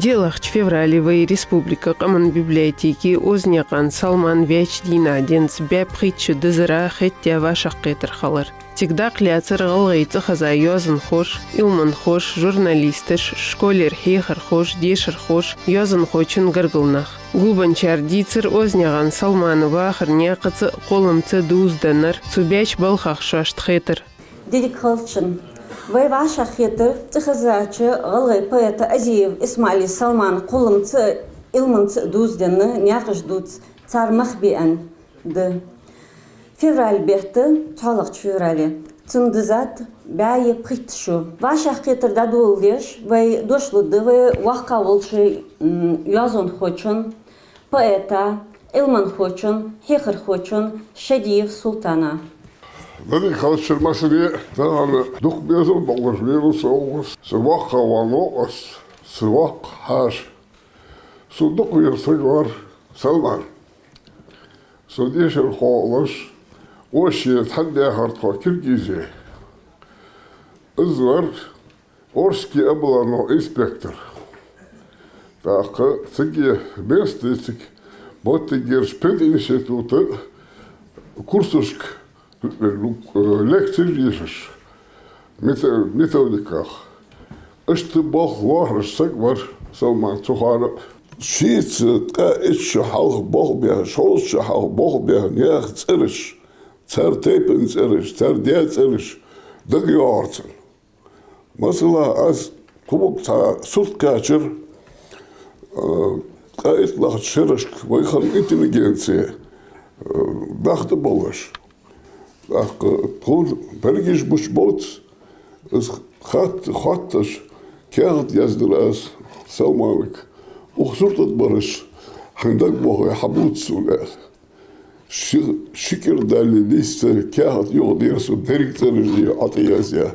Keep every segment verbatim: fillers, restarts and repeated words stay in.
ДиълагӀча феврале вай республика Къаман библиотеке Озанаькъан Салман ваьча дийнахьа денз баь пхийтта шу дизара хетта вӀашагӀкхетар хилар. Цига дакъа лаьцар гӀалгӀай цӀихеза йоазонхоша, Ӏилманхоша, журналисташа, школера хьехархоша, дешархоша, йоазонхочун гаргара нах. Гулбеннараш дийцар Озанаькъан Салмана вахара наькъаца а, кхолламца а дувзаденнар, цо баьча балхах шоашта хетар. Ди дика хилда шун. Вай вӀашагӀкхетар цӀихезача гӀалгӀай поэта Озиев ИсмаӀала Салмана кхолламца а, Ӏилманца а дувзаденна наькъаш дувца, цар мах беана да. Февраль бетта, цхьоалагӀча феврале, цун дизад баь пхийтта шу. ВӀашагӀкхетар дӀадоладеш, вай дош лургда вай воккхагӀа волча, м, йоазонхочун, поэта, Ӏилманхочун, хьехархочун Шадиев Султана. Ди дика хилда шун массане, тахан дукха безам болаш венав со. Са воккхагӀа вола новкъост, са воккха хьаьша. Сона дукха везаш саг вар Салман. Со дешархо волаш, оаш цхьана даьхар тхо Киргизе. Из вар Орски областной инспектор. ТӀаккха цига местаца моттигерча пединститута курсашка лекцеш дешаш, мета-, методиках. Иштта болх лоархӀаш саг вар Салман цу хана. Шийца ткъаь итт шу хьалха болх баь, шовзткъа шу хьалха болх баь наьха цӀераш, цар тайпан цӀераш, цар даь цӀераш дагайоагӀар цунна. Масала, аз кхуврг цхьа сурт кхаьчар, а, ткъаь итт лахача шерашка вай хана интеллигенци, а, дахта болаш. ТӀаккха тхона берригаш буча бовц, из хатта, хоатташ, каьхат яздаьр аз Салманага. Укх сурта тӀа бараш хьайна дагабоахе, хьабувца сона, аьлар. Ши, ши кӀира далле нийсса каьхат юхадера сона, берригаш цӀераш а ӀотӀаязъяь.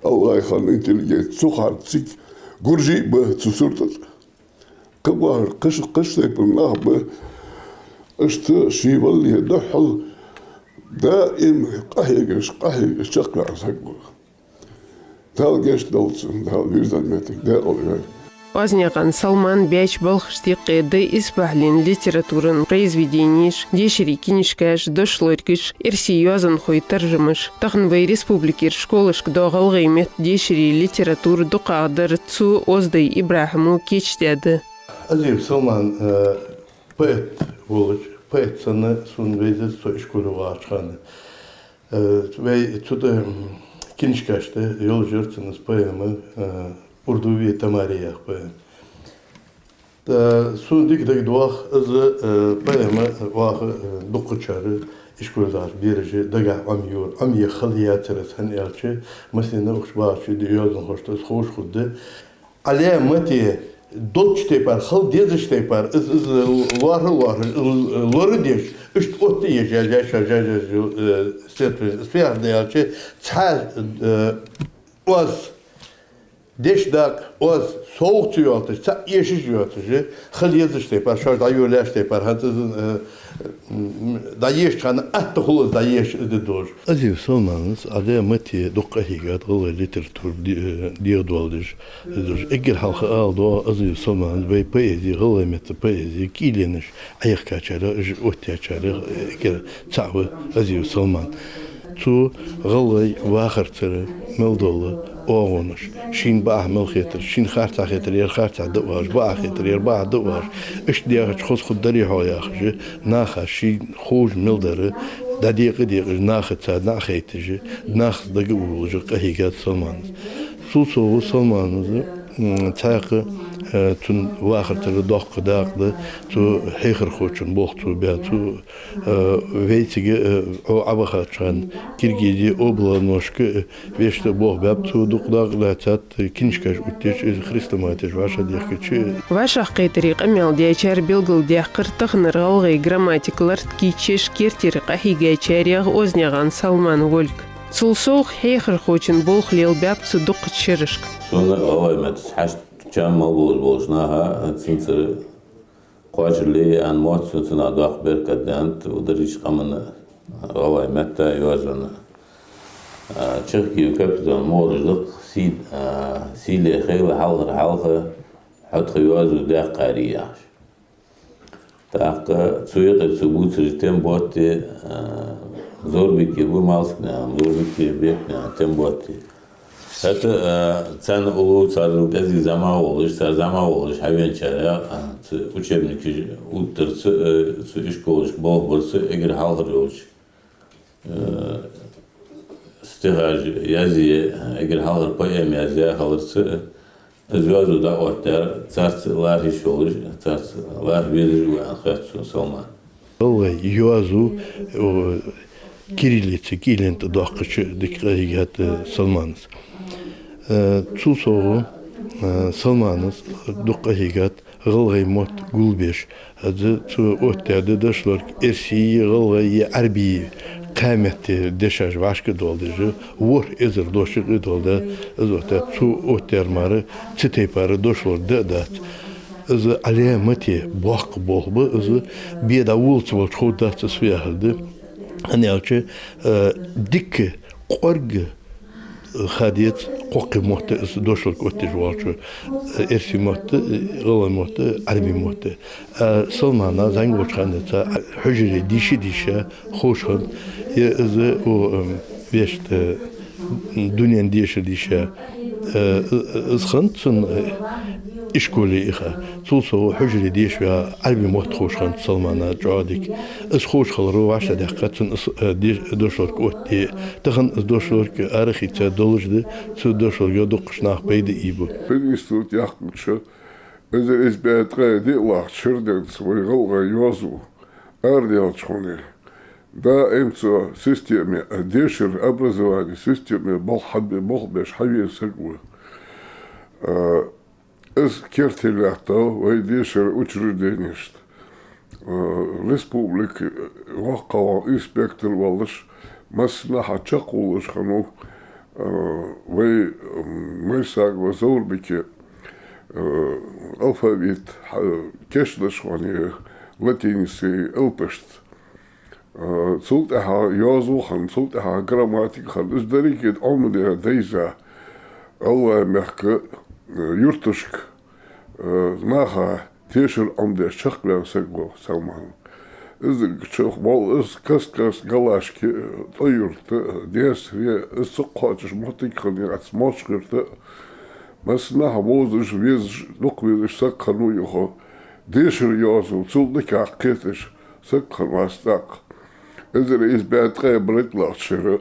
ГӀалгӀай хана интеллигенци цу хана цига гуржий а ба цу сурта тӀа. Кхыбар кхыча, кхыча тайпара нах ба, иштта ший валле духьал даим къахьегаш, къахьегаш чакхваьнна саг ва. Дала гешт долда цунна, Дала вирза моттиг даькъала йойла. Озанаькъан Салмана баьча балхашта юкъе да исбахьален литературан произведенеш, дешара книжкаш, дошлоргаш, эрсий йоазонхой таржамаш. Тахан вай республикера школашка доагӀа гӀалгӀай метта, дешара, литература дукхагӀдар цо, Оздай ИбрахӀимо, кийчдаьд. Озиев Салман, э, поэт волаш, поэт санна сона вайзар со ишколе вагӀача хана. Э, вай цу тӀа, м, книжкаш тӀа йолаш яр цун из поэма, э, «Урдуве Тамаре» яха поэма. Э, сона дика дагадоагӀа из, э, поэма оаха, э, дукхачар, ишколе дахача бераша дагахьа Ӏомайора, Ӏомае хала яцар из, хӀана аьлча, массанена укх чу багӀача йоазонхошта из ховш хургда. Ӏале мате долча тайпара, хила дезача тайпара, из, из лоархӀа а лоархӀаш, из лорадеш, иштта оттаеш, яж, яж, яж, яж, э, сетвен, сферда аьлча, цхьа, э, оаз деш дакъа, оаз совгӀа ца йоалийташ, цхьа эшаш а йоацаш, хила езача тайпара, шоаш дӀайолаеш тайпара, хӀанз из, э, м, дӀаешача хана атта хул из дӀаешаш, из де долаш. Озиев Салмана, Ӏале мате, дукха къахьийгад гӀалгӀай литература де-, э, дегӀадоаладеш. Из уж эггара хьалха ала доагӀа, Озиев Салмана вай поэзи, гӀалгӀай метта поэзи кӀийленаш Ӏехкачарех, уж оттаяьчарех эггара цаӀ ва Озиев Салман. Цо гӀалгӀай вахарцара мел дола оагӀонаш, шийна бакъахьа мел хетар, шийна харцахьа хетар, ер харцахьа да оалаш, бакъахьа хетар, ер бакъахьа да оалаш, иштта дехача хоза хургдарий-хьогӀ яхаш, наха шийна ховш мел дар дӀадекъа а декъаш, нахаца дӀа а хайташ, нахаца дага а воалаш къахьийгад Салмана. Цул совгӀа Салмана, м, цхьаькха Э, цун вахар тара доккха дакъа да, цу хьехархочун болх цо баь, цо, э, вайцига, э, Ӏо Ӏабахача хана Киргизе обланошка, э, вешта болх баьб цо, дукха дакъа лаьцад, э, книжкаш оттаеш, из хрестоматеш вӀашагӀдехкача. ВӀашагӀкхетаре къамаьл дечар белгалдаьккхар таханара гӀалгӀай грамматика лард кийчъеш кертера къахьийгачарех Ознеган Салман волга. Цул совгӀа хьехархочун болх лелабаьб цо дуккхача шерашка. Сона гӀалгӀай меттаца хьашт чам мел болаш болча наха, цунцара кхоачале аьнна мотт сона цунах доккха беркат даьннад, ударич къаман гӀалгӀай метта йоазона. А, чехка капитан могӀараш да-кх, сий-, а, сийле хийла хьалхара хьалха, хьо тха йоазув даьккхаре яхаш. ТӀаккха цу юкъе цо бувцаш тем ботти, а, Зорбике ба, Малсагнаькъан Зорбике, Бекнаькъан тем ботти. ХӀаьта, а, царна уллув цар кӀезига зӀамагӀа волаш, цар зӀамагӀа волаш хьавеначарех, а, цу учебникаш оттарца, а, цу ишколашка болх барца, эггара хьалхара йолча, э, стихаш язъе, эггара хьалхара поэма язъе хиларца, из йоазув дӀаоттадаьр царца лархӀа йиш йолаш, царца лархӀа везаш ва аьнна хет сона Салман. ГӀалгӀай йоазув, о, кириллица, кӀийлен тӀа доаккхача дика къахьийгад, э, Салманас. Э, цул совгӀа, э, Салманас дукха къахьийгад гӀалгӀай мотт гулбеш. Из цо оттадаь да дошлорг эрсий, гӀалгӀай, Ӏарбий кхаь метте дешаш вӀашкадоаладеш, ворхӀ эзар дош юкъедоаладаь, из оттадаь, цо оттадаьр мара цу тайпара дошлорг да а дац. Из Ӏаламате боккха болх ба, из бе дӀаволлац волча ховргдац из фу яхар да. ХӀана аьлча, э, дикка кӀоарга ха деза кхоккхе мотт из дошлорг оттаеш волчо, э, эрсий мотт, э, гӀалгӀай мотт, Ӏарбий мотт. А Салмана зӀамига волча хана денз хьужаре дийша-дийша ховш хиннад, е из, о, эм, вешта, э, дунен дешар дийша, э, э, из хиннад цун, э, ишколе иха. Цул совгӀа хьужаре деша ваь Ӏарбий мотт ховш хиннад Салмана чӀоагӀа дика. Из ховш хилар вӀашагӀдаьккхад цун из, э, деш-, дошлорг оттаде. Тахан из дошлорг арахийца долаш да, цу дошлорга дуккхача наха пайда ийбу. Пединститут яьккхача, эзар ийс бӀаь ткъаь диълагӀча шера денз вай гӀалгӀай йоазув арадаьлча хана, даим цу системе, а, дешара, образовани системе болх хьабе-, болх беш хьавена саг ва. А, из керте лаьттав вай дешара учрежденешта, а, республика воккхагӀвола инспектор волаш, массанахьа чакхвувлаш хиннав, а, вай, м, Майсагова Зоврбике, а, алфавит хьа-, кийчдеш хиннай латиницеи элпашца. А, цул тӀехьагӀа йоазув хиннад, цул тӀехьагӀа грамматика хиннад. Из деррига Ӏомадаь, дайза, ГӀалгӀай мехка, а, юрташка, а, наха дешар Ӏомадеш чакхваьнна саг ва Салман. Из чу вол из Каскас, Галашки, ТӀой-Юрта, Дерсаре, из ца кхоачаш моттиг хиннаяц, Молчкъа-Юрта, массанахьа вовзаш, везаш, дукха везаш саг хиннав юха. Дешара йоазув цул дикагӀа кхеташ саг хиннавац тӀаккха. Эзар ийс бӀаь ткъаь барайтлагӀча шера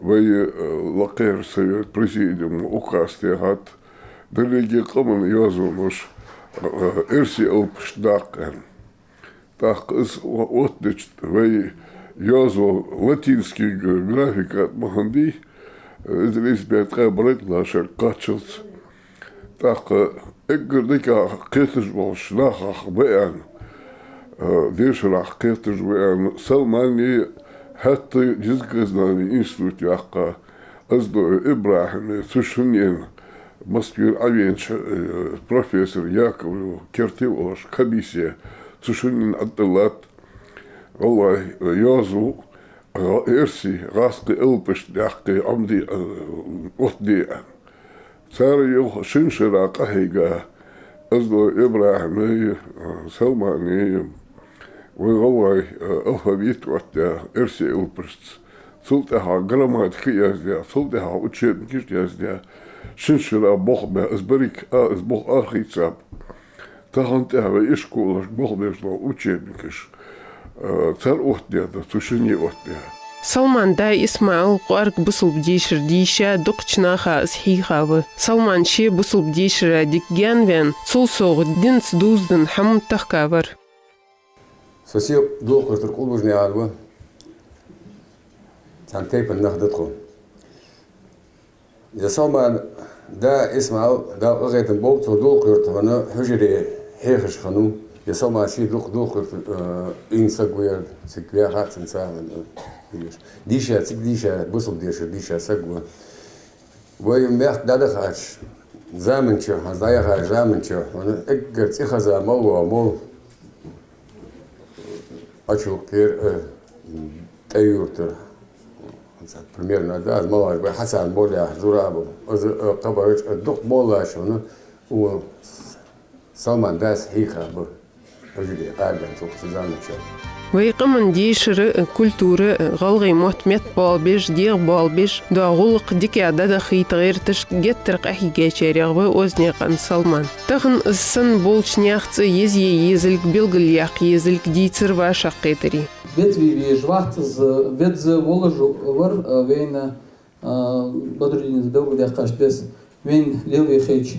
вай, э, лакхера совет, президиума указ техад, деррига къаман йоазош, э, эрсий алапашта даккха аьнна. ТӀаккха из о-, оттадича вай йоазув латинский г-, графика тӀа ма хиннадий, эзар ийс бӀаь ткъаь барайтлагӀча шера кхаччалца. ТӀаккха эггара дикагӀа кхеташ болча нахах ва аьнна, а, дешарах кхеташ ва аьнна, Салмане хӀаьта языкознани институт яьккха, Оздоев ИбрахӀиме, цу шинне Москвера Ӏовенача, э, профессор Яковлев керте волаш комиссе цу шинне Ӏадиллад гӀалгӀай, э, йоазув, э, эрсий, гӀазкхий алапашта даккха Ӏомаде, э, оттаде аьнна. Цар юха шин шера къахьийга Оздоев ИбрахӀиме, э, Салмане, вай гӀалгӀай, э, алфавит оттадаь эрсий алапашца. Цул тӀехьагӀа грамматика яздаь, цул тӀехьагӀа учебникаш яздаь, шин шера болх баь, из берриг а, из болх арахийцаб. Тахан тӀехьа вай ишколашка болх беш дола учебникаш, э, цар оттадаь да, цу шинне оттадаь. Салман да ИсмаӀал кӀоарга бусалба дешар дийша, дукхача наха из хьийха ва. Салман ше бусалба дешара дика гаьнаваьнна, цул совгӀа динца дувзаденна хӀама тахка вар. Со сел дулх кхойтар Къулбужнаькъан ва. Цхьан тайпан нах да тхо. Ер Салман да ИсмаӀал, Дала къахетам болба цох, Дулх-Юрта хьона хьужаре хьехаш хиннав. Ер Салман ше дукха Дулх-Юрта, э, ийна саг ва ер, цига ваьха а цунца, э, дийша, цига дийша, бусалба дешар дийша саг ва. Вай мехка дӀадахача заман чухь, хӀанз дӀаяхача заман чухь, хьона эггара цӀихеза мел вола мол Ачулкхера, э, ТӀой-Юртара. Примерно, да, аз мел вар бай, Хьасан мол яхаш, Зурабов. Из, э, кхабараш, э, дукха молаш хьона, у Салман дас хьийха ба. Хьужаре къарган цу заман чухь. Вай къаман дешара, культура, гӀалгӀай мотт меттабоалабеш, дегӀабоалабеш, доагӀа гӀулакх дикагӀа дӀадахийта гӀерташ геттара къахьийгачарех ва Озанаькъан Салман. Тахан из санна болча наьха цӀи езъе езилга, белгалъяккха езилга дийцар вӀашагӀкхетаре. Веза ве везаш вац из, веза волаш вар, а, вайна, а, Бадрудинас белгалдаьккхача беса, вайна лелаве хилча,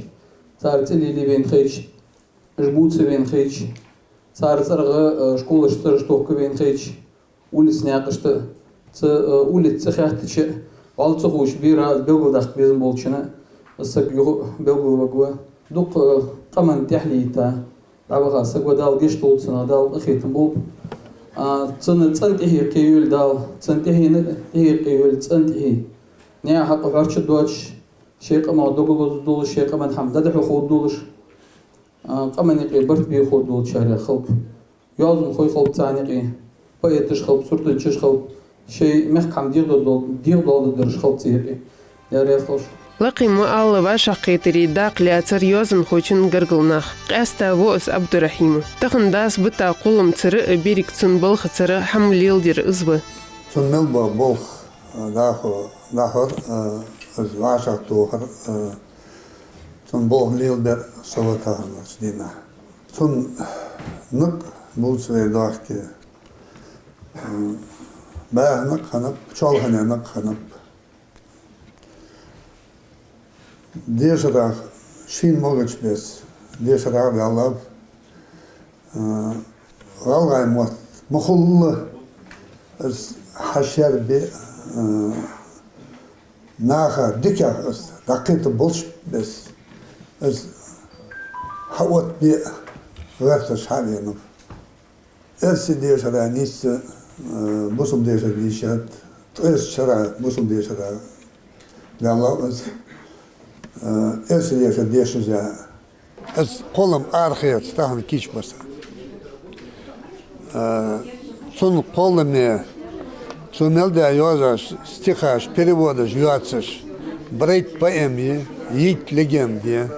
цар цӀи лелае вайна хилча, уж бувца вайна хилча, цар цӀерагӀа, а, школашта цӀераш тохка вайна хилча, улица наькъашта, цу, э, улица цӀи хаьттача, вӀалла ца ховш бера белгалдаккха безам болчунна, из саг юха белгалваргва. Дукха, э, къаманна тӀехьле йита дӀаваха саг ва, Дала гешт долда цунна, Дала къахетам болба. А, цун цӀен тӀехье кхийна йола Дала, цун тӀехье, тӀехье кхийна йола цӀен тӀехье. НеӀа хьакъ хьоарча доацаш, шоай къамах дог лозаргдолаш, шоай къаман хӀама дӀадахьаргдолаш, а, къаман юкъе барт бехаргдолчарех хилба. Йоазонхой хилба царна юкъе, поэташ хилба, суртанчаш хилба, шоай мехка хӀама дегӀадоал-, дегӀадоаладераш хилба царна юкъе. Даьла раьза хилва шоана. Лакхе ма аллара, вӀашагӀкхетаре дакъа лаьцар йоазонхочун гаргара нах. Къаьстта ва из Ӏабдурахьима. Тахан дас бита кхолламцара, беррига цун балхацара хӀама леладер из ва. Цун мел бола болх, а, дӀахо-, дӀахьор, а, из вӀашагӀтохар, а, цун болх леладер со ва таханарча дийнахьа. Цун никъ бувцаре дохке, м, бӀаьха никъ хиннаб, чоалхане никъ хиннаб. Дешарах шийна могача беса, дешарах ваьллав, м, гӀалгӀай мотт ма хулла, из хьашербе, м, наха дикагӀа из дӀакхета болча беса, из хьаоттабе гӀерташ хьавенав. Эрсий дешара нийсса, э, бусалба дешар дийшад, ткъаь ши шера бусалба дешара ваьллав из, э, эрсий дешар дешаш а. Из кхоллам арахеца тахан кийча бар са. Э, цун кхолламе, цо мел даь йоазош, стихаш, переводаш йоацаш, барайтта поэма я, йийтта легенда я,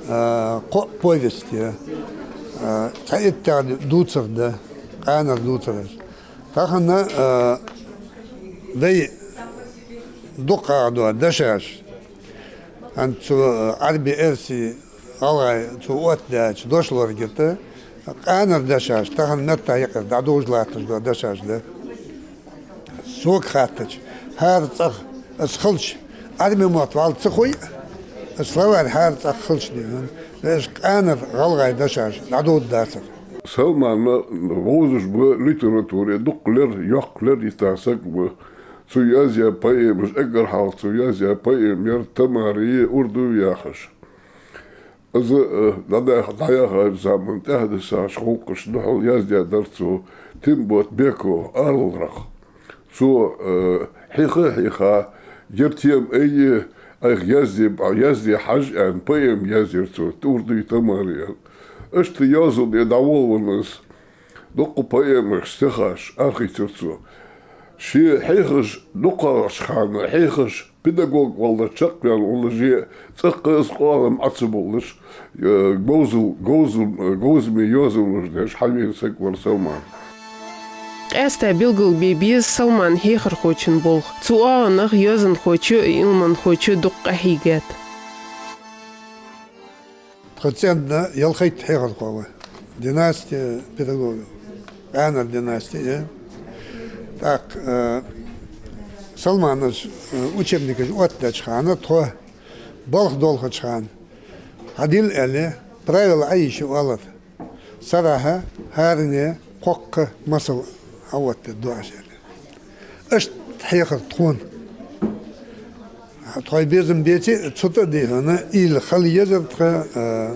э, кхоъ повесть я, э, цхьа иттех дувцар да, къаьнара дувцараш. Тахан, э, вай дукхагӀа дола дешаш, хӀанз цу, э, Ӏарбий, эрсий, гӀалгӀай цо оттадаьча дошлоргета къаьнара дешаш, тахан метта юкъера дӀадувжаш латташ дола дешаш да. Сога хаьттача, хӀара цӀагӀа из хилча, Ӏарбий мотт вӀалла ца хой, из словарь хӀара цӀагӀа хилча дий хьона, вешта къаьнара гӀалгӀай дешаш дӀадувзадацар. Салмана вовзаш ба литературе дукха лер, йоккха лер йита саг ва. Цо язъяь поэмаш, эггара хьалха цо язъяь поэма яр «Тамара» е «Урдув» яхаш. Из, э, дӀадаьха-, дӀаяхача заман тӀехьадисача гӀулакхашта духьал яздаь дар цо Тимбота Бекова «Арлрах». Цо, э, хьийха а хьийха, ер тема айе, айхьа язде ба-, язде хьажа аьнна, поэма язъяьр цо, «Урдув Тамара» аьнна. Иштта йоазонна дӀаволавенна из, дукха поэмаш, стихаш арахийцар цо. Ше хьехаш, дукхагӀча хана хьехаш, педагог валлалца чакхваьнна волаш, цӀаккха из къоалам Ӏо ца бовлаш, э, говзал-, говзал-, говзаме йоазонаш деш хьавена саг вар Салман. Къаьстта белгалбе беза Салман хьехархочун болх. Цу оагӀонах йоазонхочо а, Ӏилманхочо а дукха къахьийгад. Тха цӀенна ялхайтта хьехархо ва. Династи педагогов. Къаьнара династи я. ТӀаккха, э, Салмана, э, учебникаш оттадеча хана, тхо балха долхача хана, хьадилла аьле, правила Ӏайша оалар. Сарахьа, хӀаране кхоккха масал хьаоттаду аша аьле. Иштта хьехар тхона. Тхоай безам беце а, цу тӀа дий хьона, уйла хила езар тха, э,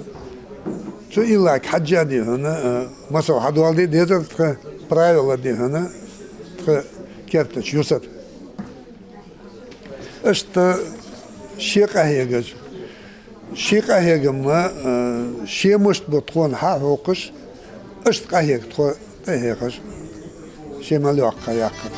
цу уйлага хьежжа дий хьона, э, масал хьадоаладе дезар тха, правила дий хьона, тха керта чу юсар. Иштта ший къахьегаш, ший къахьегам, э, ше мишта ба тхона хьахьокхаш, иштта къахьег тхо тӀахьехаш, ше мел йоккха яккхар.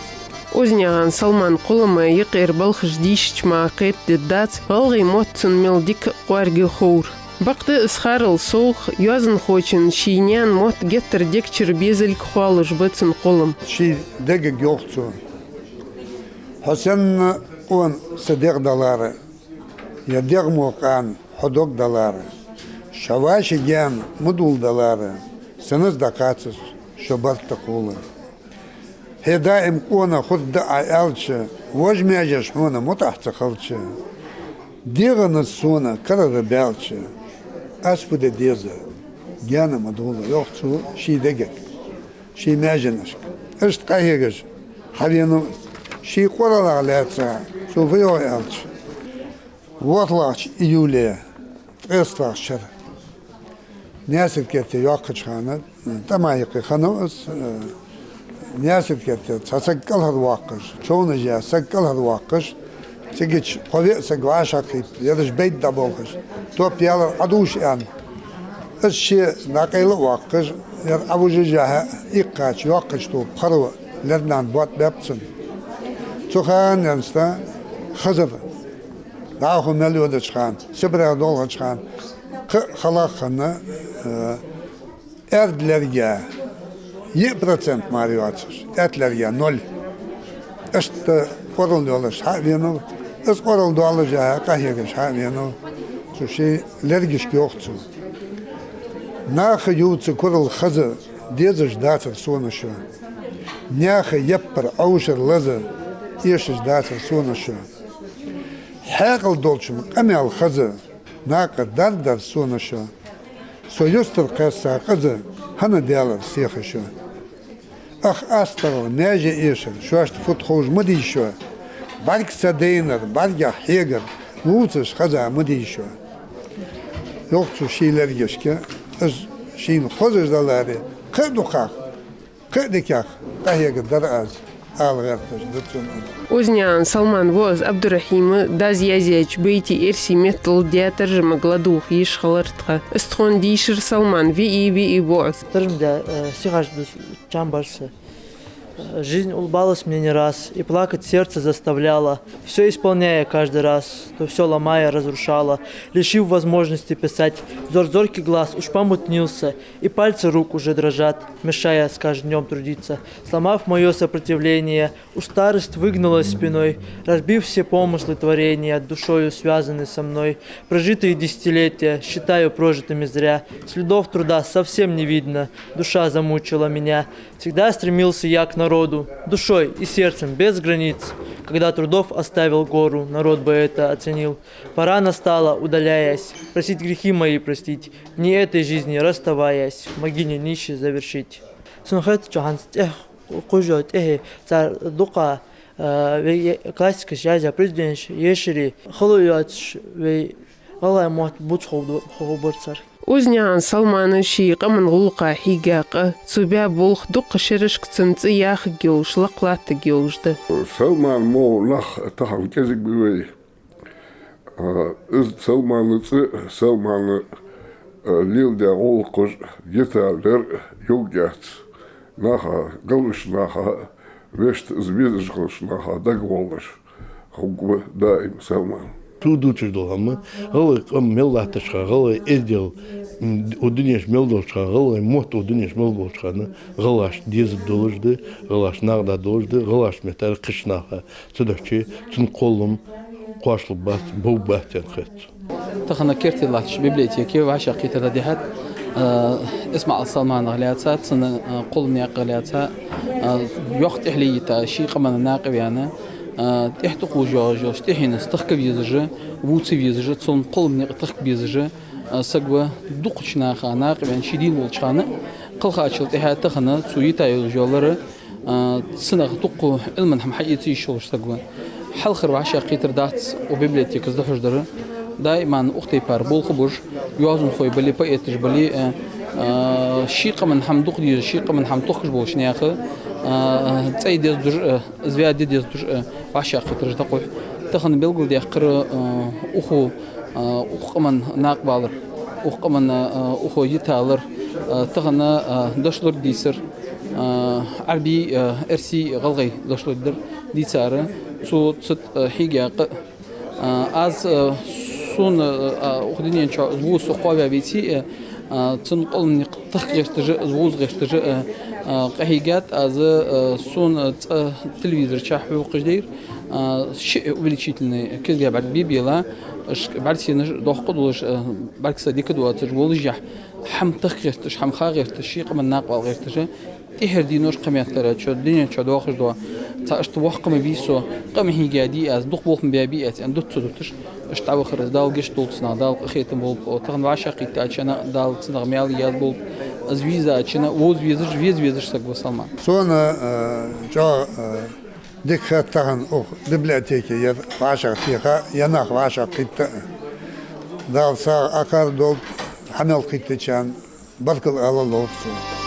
Озанаькъан Салмана кхоллама юкъера балхаш дийшача мара кхетадергдац гӀалгӀай мотт цунна мел дика а кӀоарга а ховра. Бакъда из харал совгӀа, йоазонхочун ший наьна мотт геттара дегчура безалга хоалуш ба цун кхоллам. Ший дегага йоах цо: «Хьо санна къона са дегӀ далара, е дегӀ мо къана хьо дог далара, шо вӀаший гаьна ма дулдалара, санна из дӀакхаччалца шо барт тӀакхувла. Хье даим къона хургда Ӏа аьлча, вож маьжеш хьона мутӀахь ца хилча, дегӀанца сона карара баьлча, аз фу де деза, гаьна ма дулла», — йоах цо ший дегага, ший маьженашка. Иштта къахьегаш хьавенав из. Ший къоралах лаьца цо фу йоах аьлча, ворхӀлагӀча июле ткъестлагӀча шера Наьсар-Керте йоаккхача хана, тӀема юкъе хиннав из, э, Наьсар-Керте цхьа саг кӀалхарвоаккхаш, човнаш яь саг кӀалхарвоаккхаш, цигача кхо-виъ саг вӀашагӀкхийтта, ераш бейт дӀаболхаш, топ ялар Ӏодувш аьнна. Из ше дӀакъайла а воаккхаш, ер Ӏовужаш а яхьа, иккхача йоаккхача тоба харва лернана ботт баьб цунна. Цу хана денз тӀа хазар дӀахо мел йодача хана, Сибрех долхача хана, кхы а халагӀа хинна, э, аьрда лерга йиъ процент мара йоацаш, аьтта лерга ноль. Иштта къорал йолаш хьа а венав, из къорал доаллаш а, къахьегаш хьа а венав. Цу ший лергашка йоах цо: «Наха ювца курал хаза дезаш дацар сона шо. Наьха яппар Ӏовшар лаза эшаш дацар сона шо. Хьаькъал долчун къамаьл хаза накъадаргдар сона шо. Со юстара кхесса къаза хӀана даьлар сеха шо? Ах, астагӀал, маьже эшар шоашта фуд ховш ма дий шо. БӀарг ца дайнар, бӀаргех хьегар вувцаш хаза ма дий шо». Йоах цо ший лергашка, из шийна хозаш даларе, кхы а дукхагӀа, кхы а дикагӀа къахьегаргдар аз, ала гӀерташ да цун из. Озанаькъан Салмана воӀа Ӏабдурахьима дас язъяьча байтий эрсий меттала даь таржамага ладувгӀа йиш хилар тха. Из тхона дийшар Салмана виъ, виъ воӀа. Таржам даь, э, стихаш да из, чам бар са. Э, жизнь улыбалась мне не раз и плакать сердце заставляла, всё исполняя каждый раз, то всё ломая, разрушала, лишив возможности писать. Взор зоркий глаз уж помутнился, и пальцы рук уже дрожат, мешая с каждым днём трудиться. Сломав моё сопротивление, уж старость выгнала спиной, разбив все помыслы творения, душою связанные со мной. Прожитые десятилетия считаю прожитыми зря, следов труда совсем не видно, душа замучила меня. Всегда стремился я к народу, душой и сердцем без границ. Когда трудов оставил гору, народ бы это оценил. Пора настала, удаляясь, просить грехи мои простить, не этой жизни расставаясь, в могиле нищий завершить. Сона хетачох, хӀанз тӀехьа кхувш йола тӀехье цар дукха, а, вай е-, классикаш язъяь произведенеш ешаре, хало йоацаш вай гӀалгӀай мотт бувца хов-, ховргбар цар. Озанаькъан Салмана ший къаман гӀулакха хьийга къа, цо баь болх дукха шерашка цун цӀи яхаргйолаш, лакхлаттаргйолаш да. Салмана мо нах тахан кӀезига ба вай. А, из Салмана цӀи, Салмана, а, леладаь гӀулакхаш гитар лер йолга яц. Наха, галваьча наха, вешта из везаш хилча наха дагаволлаш хургва даим Салман. Цо дувцаш дола хӀама, гӀалгӀай къам мел латтача хана, гӀалгӀай эздел, м, укх дунен чу мел долча хана, гӀалгӀай мотт укх дунен чу мел болча хана, гӀалгӀашта дезаргдолаш да, гӀалгӀашта накъадаргдолаш да, гӀалгӀашта меттел кхыча наха ца дахча, цун кхоллам кхоачалургбац, бовргбац аьнна хет сона. Тахан керте латтача библиотеке вӀашагӀкхетар дӀадихьад. Э, ИсмаӀал Салманах лаьца, цун, э, кхоллама наькъах лаьца, э, йоккха тӀехье йита, ший къаман накъаваьнна, э, тӀехьа тӀакхувш йоагӀаш йолча тӀехьенца тахка везаш а, вувца везаш а, цун кхоллама никъ тахка безаш а, э, саг ва. Дукхача наха накъаваьнна ший дийна волча хана, кхелхачул тӀехьагӀа тахан цо йита йолаш йола лар, а, цунах дукха Ӏилман хӀама хьаэца йиш йолаш саг ва. Хьалхара вӀашагӀкхетар дац укх библиотекаца дӀахьош дар. Даиман укх тайпара болх беш, йоазонхой бале, поэташ бале, а, а, ший къаман хӀама дукха дезаш, ший къаман хӀама тохкаш болча наьха, а, цӀай дездеш а, из ваь ди дездеш а, вӀашагӀкхетараш дӀакхухь. Тахан белгалдаьккхар, а, укхо, а, укх къаман накъавалар, укх къаман, а, укхо йиталар, а, тахан, а, дошлорг дийцар, а, Ӏарбий, а, эрсий, гӀалгӀай дошлорг дар дийцар. Цо цу тӀа, а, хьийга кхы, а, аз, а, сона, а, укх дунен чу из вувза со кхоаваь веце а, а, цун кхоллама никъ тахка гӀерташ а, из вувза гӀерташ а, а, къахьийгад аз, а, сона цӀа телевизора чу хьокхаш дайра, а, шиъ увеличительный кизга бӀарг бе-белла, уж бӀаргсенаш доккха долаш, а, бӀаргса дика доацаш волашехь, хӀама тахка гӀерташ, хӀама ха гӀерташ, ший къаман накъавала гӀерташ а, тӀехьара денош кхаметтара чу, дунен чу доахаш дола. Цхьа иштта воккха ма вий со, къам хьийга дий аз, дукха болх ма баьбий аз, аьнна, дутта ца дуташ, иштта дӀавахар из. Дала гешт долда цунах, Дала къахетам болба. О, тахан вӀашагӀкхийттача хана Дала цунах маьл язболба. Из везача хана вовза везаш, веза везаш саг ва Салман. Сона, э, чӀоагӀа, э, дика хет тахан укх библиотеке ер вӀашагӀтеха, ер нах вӀашагӀкхийтта. Дала сагӀа Ӏокхарда долда хьа мел кхийттачарна, баркал ала ловра цо.